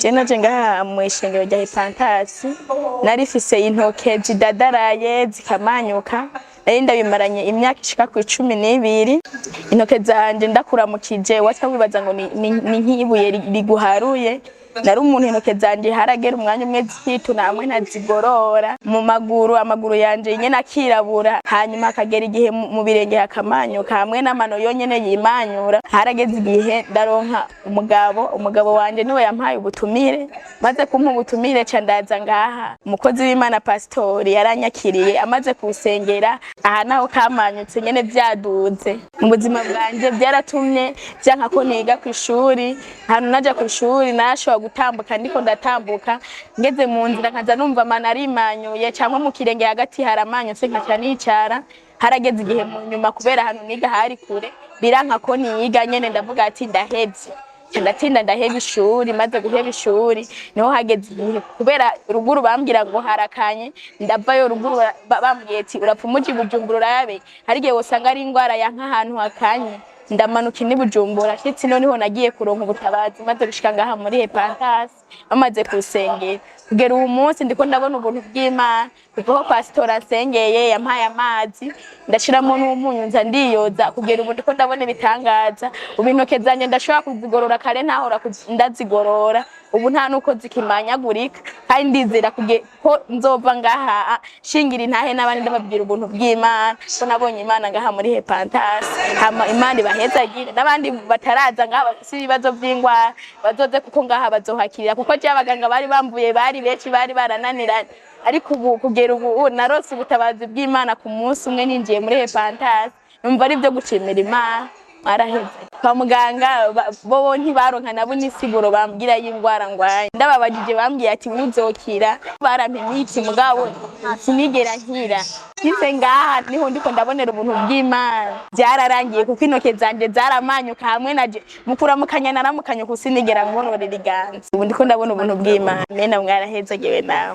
Je naje ngaha mw'ishengero rya Epantasi, narifise intoke zidadaraye, zikamanyuka. Nari ndabimaranye imyaka ishika ku 12. Intoke zanje ndakuramukije waca wibaza ngo ni nk'ibuye riguharuye. Nari umuntu intoke zanje haragera umwanya umwe zikituna, hamwe ntazigorora. Mu maguru, amaguru yanje nyene akirabura, hanyuma hakagera igihe mu birenge hakamanyuka, hamwe n'amano yonyene yimanyura. Harageze igihe ndaronka umugabo. Umugabo wanje niwe yampaye ubutumire. Maze kumpa ubutumire, ca ndaza ngaha. Umukozi w'Imana pasitori yaranyakiriye, amaze kuwusengera aha naho kamanyutse nyene vyaduze. Mu buzima bwanje byaratumye vyanka ko niga kw'ishuri. Ahantu naja kw'ishuri narashobora gutambuka, ndiko ndatambuka ngeze mu nzira nkaza numva amano arimanyuye, cyangwa mu kirenge hagati haramanyutse, nkaca nicara. Harageze igihe mu nyuma, kubera ahantu niga hari kure, biranka ko niga nyene. Ndavuga ati ndahevye. Nca ndatinda ndaheba ishuri. Maze guheba ishuri, niho hageze igihe, kubera ruguru bambwira ngo harakanye, ndavayo. Ruguru bambwiye ati urapfa umuji Bujumbura urabe, hari igihe wosanga ari ingwara yanka ahantu hakanye. Ndamanuka ini Bujumbura, shitsi ino niho nagiye kuronka ubutabazi. Maze gushika ngaha muri Epantasi, bamaze kusengera, kugera uwu munsi ndiko ndabona ubuntu bw'Imana. Kuva aho pasitora ansengeye, yampaye amazi ndashiramo n'umunyu, nza ndiyoza. Kugera ubu ndiko ndabona ibitangaza. Ubu intoke zanje ndashobora kuzigorora, kare ntahora ndazigorora. Ubu nta nuko zikimanyagurika, kandi ndizera ko nzova ngaha shingira intahe n'abandi, ndababwira ubuntu bw'Imana, ko nabonye Imana ngaha muri Hepantasi. Hama Imana ibahezagire, n'abandi bataraza ngaha bafise ibibazo vy'ingwara bazoze, kuko ngaha bazohakirira, kuko je abaganga bari bamvuye bari benshi, bari barananiranye. Ariko ubu, kugera ubu, narose ubutabazi bw'Imana ku munsi umwe ninjiye muri Hepantasi. Numva ari ibyo gushimira Imana. Araheze kwa muganga bobo ntibaronka nabo n'isiguro bambwira y'ingwara ngwaye. Ndababajije, bambwiye ati uzokira. Barampa imiti, mugabo sinigera nkira. Nkize ngaha niho ndiko ndabonera ubuntu bw'Imana. Byararangiye, kuko intoke zanje zaramanyuka, hamwe na je mu kuramukanya naramukanya uku, sinigera nkorora ibiganza. Ubu ndiko ndabona ubuntu bw'Imana. Mena mwarahezagewe nawe.